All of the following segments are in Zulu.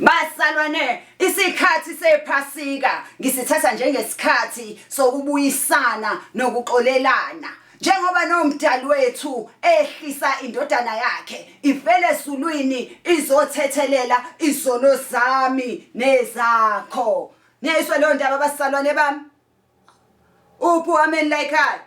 Bazalwane, isikhathi sePhasika ngisithatha njengesikhathi sokubuyisana nokuxolelana. Njengoba noMdali wethu ehlisa indodana yakhe ivele ezulwini izothethelela izono zami nezakho. Niyayizwa leyo ndaba bazalwane bami? Uphi u-amen layikhaya?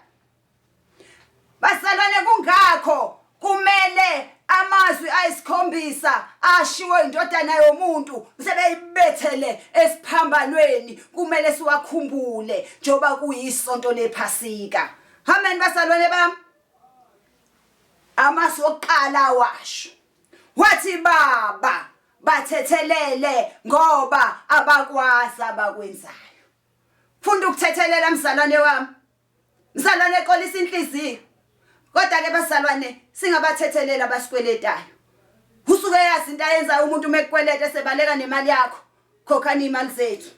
Bazalwane kungakho kumele amazwi ayisikhombisa ashiwo indodana yomuntu sebeyibethele esiphambanweni kumele siwakhumbule njengoba kuyisonto lephasika. Amen bazalwane bami. Amazwi okuqala washo wathi baba bathethelele ngoba abakwazi abakwenzayo. Funda ukuthethelela mzalwane wami. Mzalwane xolisa inhliziyo. Kodwa ke bazalwane singabathethelela abasikweletayo. Usuke yazi into ayenzayo umuntu uma ekukweleta sebaleka nemali yakho. Khokhani imali zethu.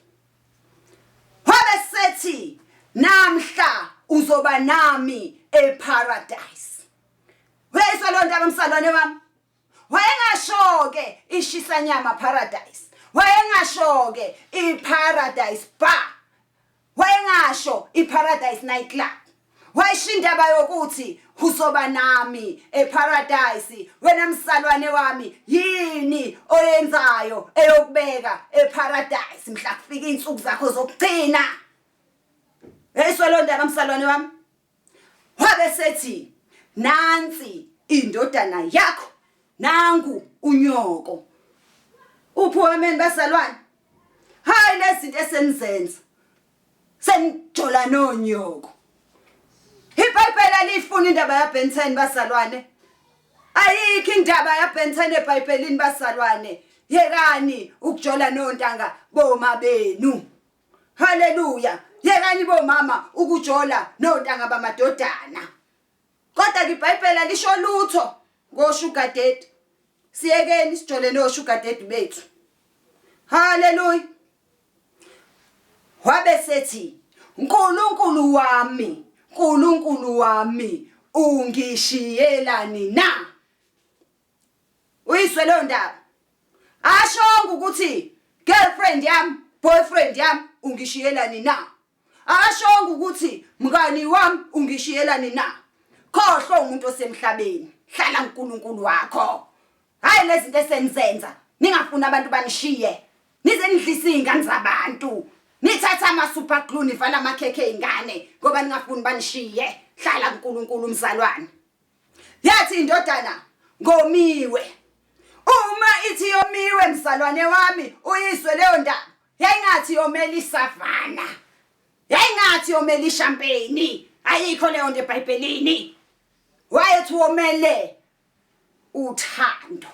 Wabe sethi namhla uzoba nami eParadise. Uyayizwa leyo ndaba mzalwane wami? Wayengasho-ke ishisanyama paradise. Wayengasho-ke iParadise bar. Wayengasho iParadise Night Club. Wayisho indaba yokuthi uzoba nami eParadise wena msalwane wami yini oyenzayo eyokubeka eParadise mhla kufika izinsuku zakho zokugcina. Yayiswa lo ndaba msalwane wami. Wabe sethi nansi indodana yakho nangu unyoko. Uphi wameni bazalwane? Hayi lezinto esenizenza. Senijola nonyoko. IBhayibheli aliyifuni indaba ya Ben 10 bazalwane. Ayikho indaba ya Ben 10 eBhayibhelini bazalwane. Yekani ukujola nontanga boma benu. Haleluya. Yekani bomama ukujola nontanga bamadodana. Kodwa ke iBhayibheli alisho lutho ngosugar daddy. Siyekeni sijole nosugar daddy bethu. Haleluya. Wabe sethi uNkulunkulu wami, uNkulunkulu wami ungishiyelani na? Uyizwe leyo ndaba? Ashongo ukuthi girlfriend yami, boyfriend yami ungishiyelani na? Akashongo ukuthi mngani wami ungishiyelani na? Khohlwa umuntu osemhlabeni, hlala uNkulunkulu wakho. Hayi lezi zinto esenizenza, ningafuni abantu banishiye. Nize nidlise izingane zabantu. Nithatha ama super glue nivala amakhekhe ezingane ngoba ningafuni banishiye. Hlala kuNkulunkulu mzalwane. Yathi indodana ngomiwe. Uma ithi yomiwe mzalwane wami uyizwe leyo ndaba. Yayingathi yomela isavana. Yayingathi yomela ishampeni. Ayikho leyo nto eBhayibhelini. Wayethi womele uthando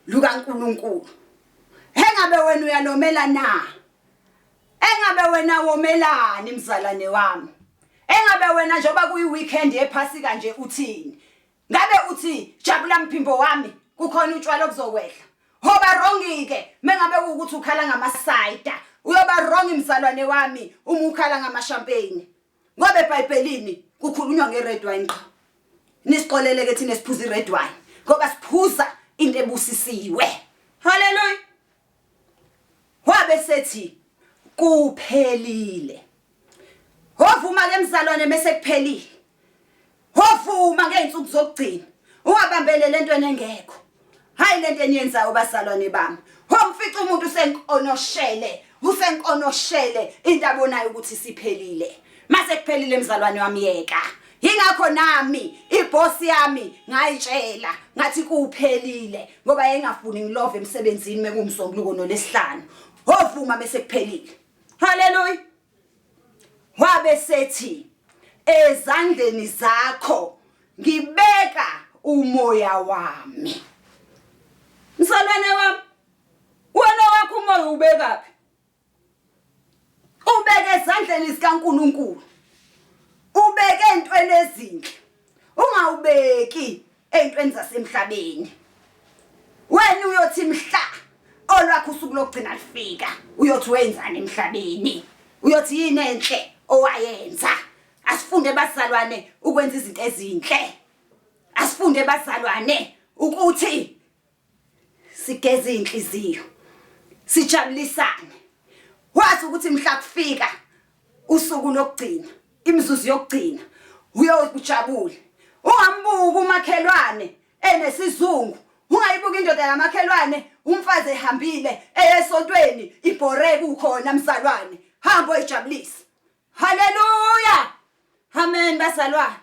lukaNkulunkulu. Engabe wena uyalomela na? Engabe wena womelani mzalwane wami? Engabe wena njengoba kuyi weekend yephasika nje uthini? Ngabe uthi jabula mphimbo wami kukhona utshwala obuzokwehla. Hoba wrong ke mengabe ukuthi ukhala ngamasayida. Uyoba wrong mzalwane wami uma ukhala ngama champagne. Ngoba eBhayibhelini kukhulunywa nge-red wine qha. Nisixolele ke thina siphuza i-red wine ngoba siphuza into ebusisiwe. Haleluya. Wabe sethi kuphelile. Wovuma ke mzalwane mese kuphelile. Wovuma ngey'nsuku zokugcina. Ungabambeleli entweni engekho. Hayi lento eniyenzayo bazalwane bami. Womfica umuntu usenkonoshele, usenkonoshele into abonayo ukuthi siphelile. Mase kuphelile mzalwane wami yeka. Yingakho nami iboss yami ngayitshela ngathi kuphelile ngoba yayingafuni ngilove emsebenzini mekuwumsombuluko nolesihlanu. Wovuma mese kuphelile. Haleluya. Wabe sethi ezandleni zakho ngibeka umoya wami. Msalwane wami, wena wakho umoya ubekaphi? Ubeke ezandleni zikaNkulunkulu. Ubeke entweni ezinhle. Ungawubeki ey'ntweni zasemhlabeni. Wena uyothi mhla olwakho usuku lokugcina lufika uyothi wenzani emhlabeni? Uyothi yini enhle owayenza? Asifunde bazalwane ukwenza izinto ezinhle. Asifunde bazalwane ukuthi Sigeze inhliziyo. Sijabulisane. Wazi ukuthi mhla kufika usuku lokugcina, imizuzu yokugcina, uyojabule. Ungambuki umakhelwane enesizungu. Ungayibuka indoda yamakhelwane umfazi ehambile eyesontweni ibhore kukhona mzalwane. Hamba oyijabulisa. Haleluya. Amen bazalwane.